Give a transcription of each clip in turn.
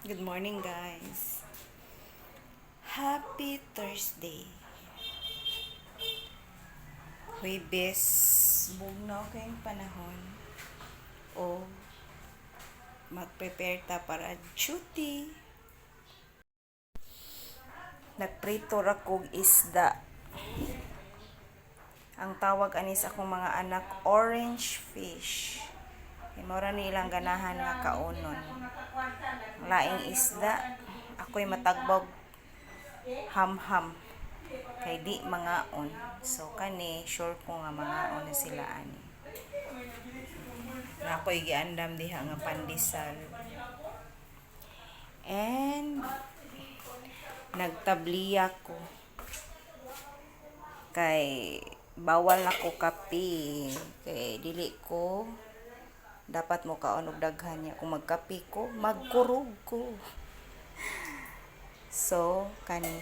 Good morning, guys. Happy Thursday. Huwebes, bugnaw kayong panahon. O mag-prepare ta para duty. Nagprito ra kog isda. Ang tawag ani sa akong mga anak, orange fish. Kay mao ra ni ilang ganahan nga kaonon. Laing isda, ako'y matagbog ham-ham kay di mangaon. So kani sure ko nga mangaon na sila ani. Na ako'y giandam diha nga pandesal. And nagtabliya ko kay bawal nako kape, kay dili ko dapat mo kaon og daghan niya. Kung magkape ko, magkurog ko. So kani,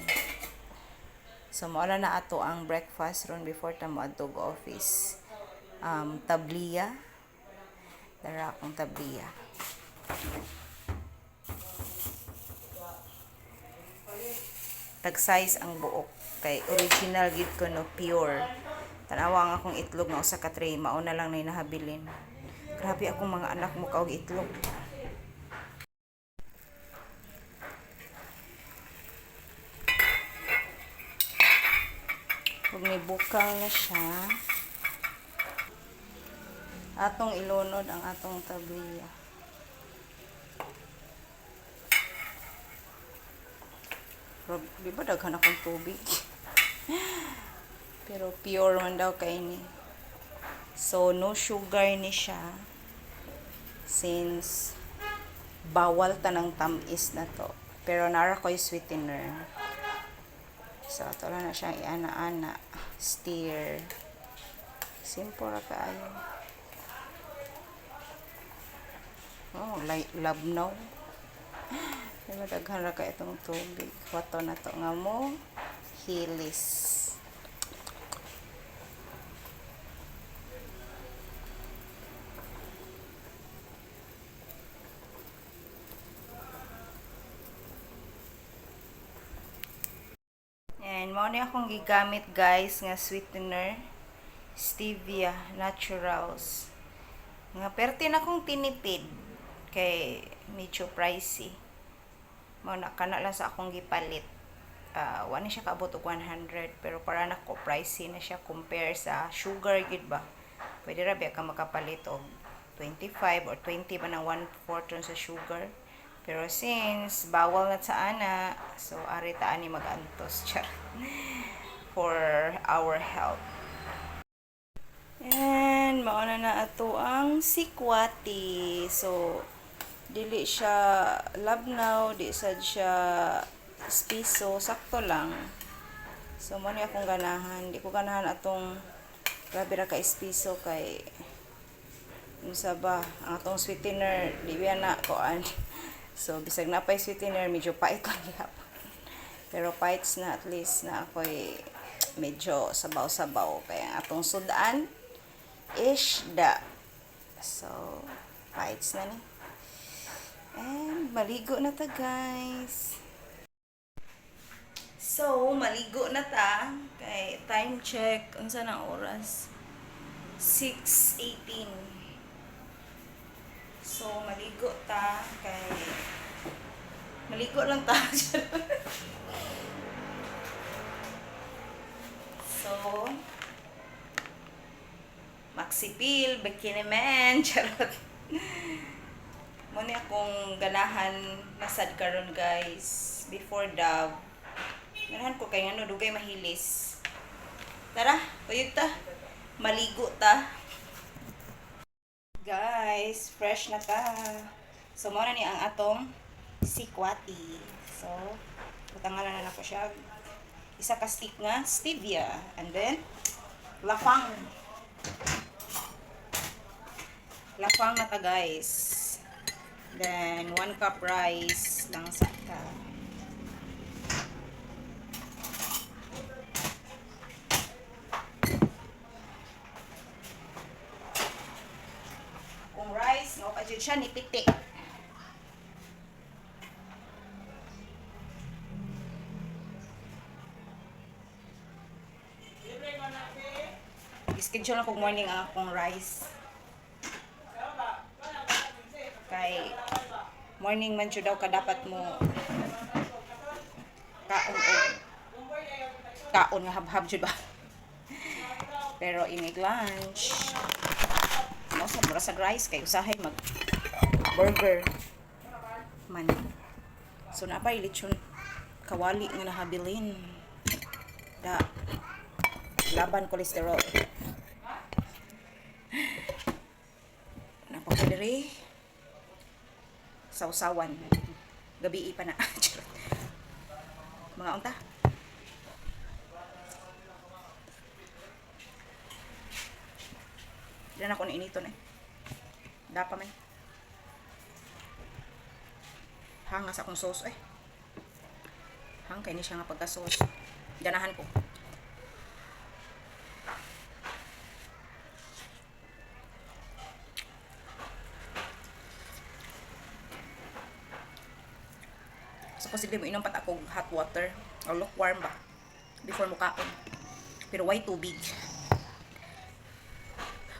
so mao na ato ang breakfast ron before ta moadto og office. Tabliya dara, akong tabliya. Tag size ang buok kay original gid ko, no, pure. Tanawa ang akong itlog nga usa ka tray, mao na lang nay nahabilin. Grabe akong mga anak mo kaog itlog. Ug bukal na siya, atong ilunod ang atong tabliya. Pero, di ba daghan akong tubig? Pero pure man daw kay ni. So, no sugar ni siya. Since bawal tanang tamis na to. Pero nara ko'y sweetener. So, ato lang na siyang iana-ana. Stir. Simple ra kaayo. Oh, like labnaw. Diba daghan ra kay itong tubig? Wato na to nga mo hilis. And mao ni akong gigamit, guys, nga sweetener, Stevia Naturals. Nga perti na akong tinipid kay medyo pricey. Mao na kana lang sa akong gipalit. Wa ni siya kaabot og 100, pero para nako pricey na siya compare sa sugar gid ba. Pwede ra ba ka makapalit og 25 or 20 ba ng 1/4 sa sugar. Pero since bawal na sa ana, so ari ta ani magantos, char, for our health. And mao na na ato ang sikwati. So dili siya labnaw, di sad siya espiso, sakto lang. So mo ni akong ganahan, di ko ganahan atong grabe ra ka espiso kay unsa ba ang atong sweetener, di ba na kuan. So bisag na pay sweetener, medyo pait lang gihapon. Pero paits na, at least na ako'y medyo sabaw-sabaw kaya ang atong sudan isda. So paits na ni. And maligo na ta, guys. So maligo na ta kay time check, unsa na oras? 6:18. So maligo ta kay maligo lang ta. So Maxipil, Bikini Man, charot. Mo ni akong ganahan nasad karon, guys, before Dove. Ganahan ko kay ano, dugay mahilis. Tara, kuyog ta. Maligo ta. Guys, fresh na ta. So mo na ni ang atong sikwati. So, butangan na nako siya isa ka stick nga stevia and then lafang. Lafang na ta, guys. Then 1 cup rice lang sa ta. Kung rice, no pa jud siya ni pitik. Schedule na kog morning ang akong rice. Kay morning man jud daw ka dapat mo kaon og kaon nga habhab jud ba. Pero inig lunch, mo sa mura sa rice kay usahay mag burger man. So napay lechon kawali nga nahabilin. Da laban cholesterol. Napa ko diri sausawan. Gabi pa na. Charot. Mga unta. Diyan ako nainiton eh. Dapa man. Hangas akong sauce eh. Hang kay ni siya nga pagka-sauce. Ganahan ko. So, posible mo inom pat ako hot water or lukewarm ba before mo kaon. Pero why tubig?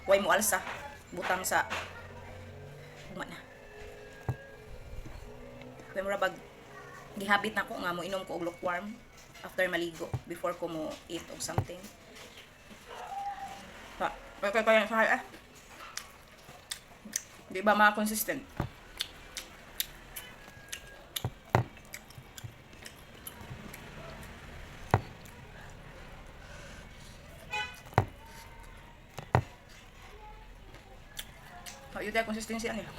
Why mo alsa? Butang sa uma na. Kaya mura bag gihabit na ko nga mo inom ko og lukewarm after maligo before ko mo eat og something. Pa, kaya kaya sa eh. Di ba mga consistent? Oh, yun tayo consistency ano eh.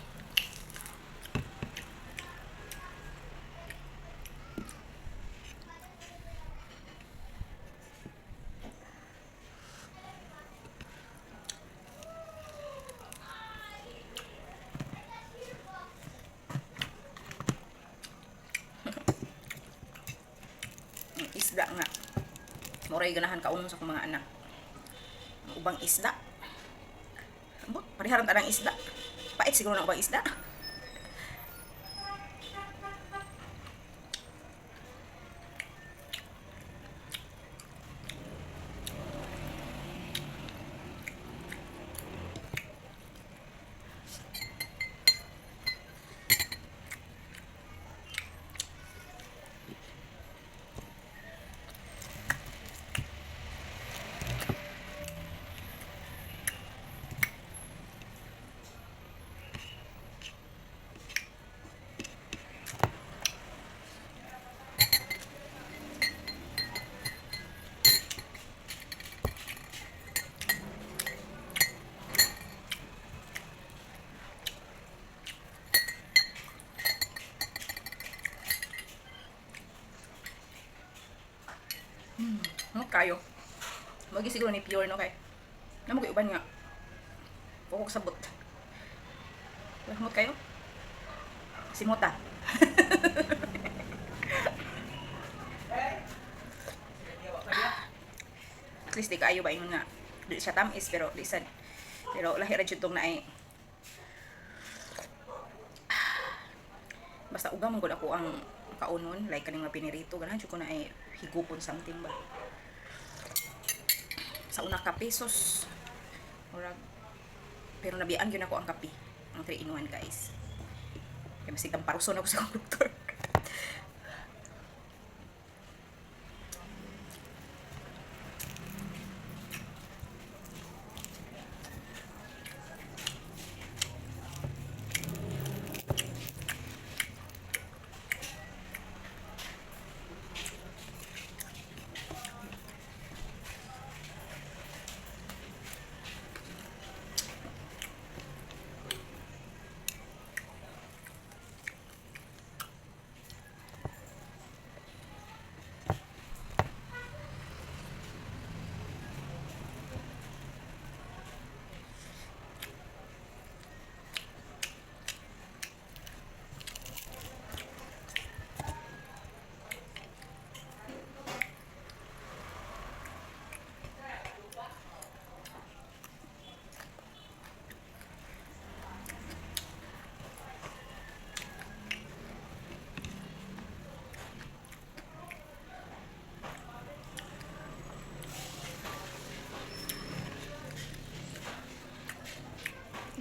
Ang isda nga. Moray ganahan kaunon sa akong mga anak. Ang ubang isda. Ambot, pareharan ta ng isda. Pait siguro ng ubang isda. Ano kayo? Magi siguro ni pure no kay. Namo kay uban nga. Pukok sabot. Humot kayo? Simota. At least di kaayo ba ingon nga. Di siya tamis pero di sad. Pero lahi ra jud tong naay. Basta uga man gud ako ang kaunon like kaning mga pinirito ganahan jud ko na ay higupon something ba. Sa una ka pesos. Murag pero nabiyaan gyud ako ang kape. Ang 3 in 1, guys. Kaya masig paruson ako sa akong doktor.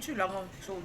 Sila mo. So,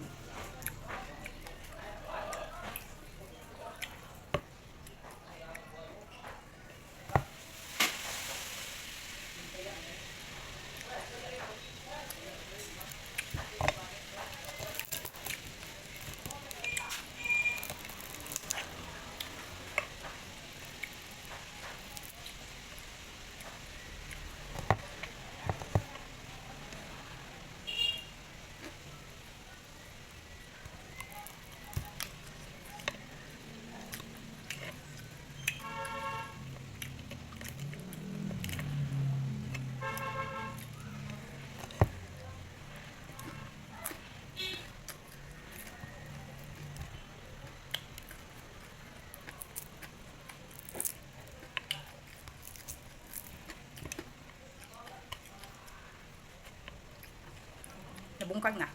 nabungkag na.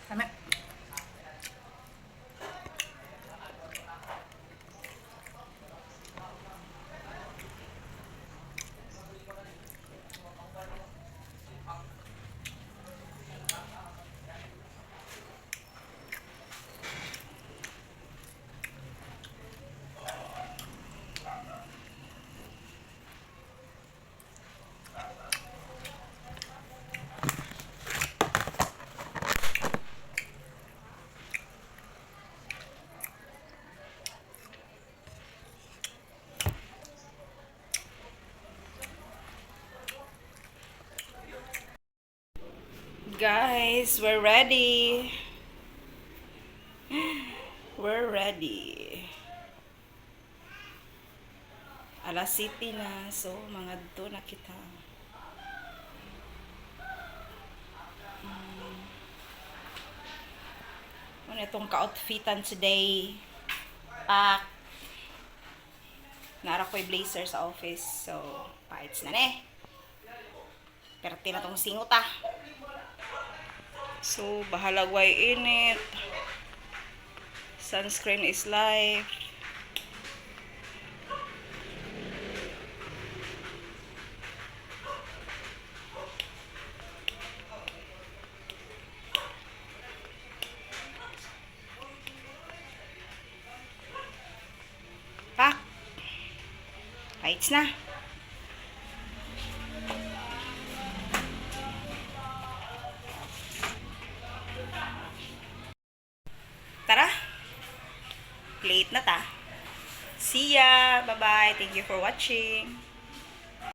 Tama. Guys, we're ready. We're ready. Alas 7 na, so mga do na kita. Ano itong ka-outfitan today? Pak. Nara ko'y blazer sa office, so paits na ne. Perte na tong singot ah. So, bahala way init. Sunscreen is life. Pak! Lights na. Tara! Late na ta. See ya! Bye-bye! Thank you for watching.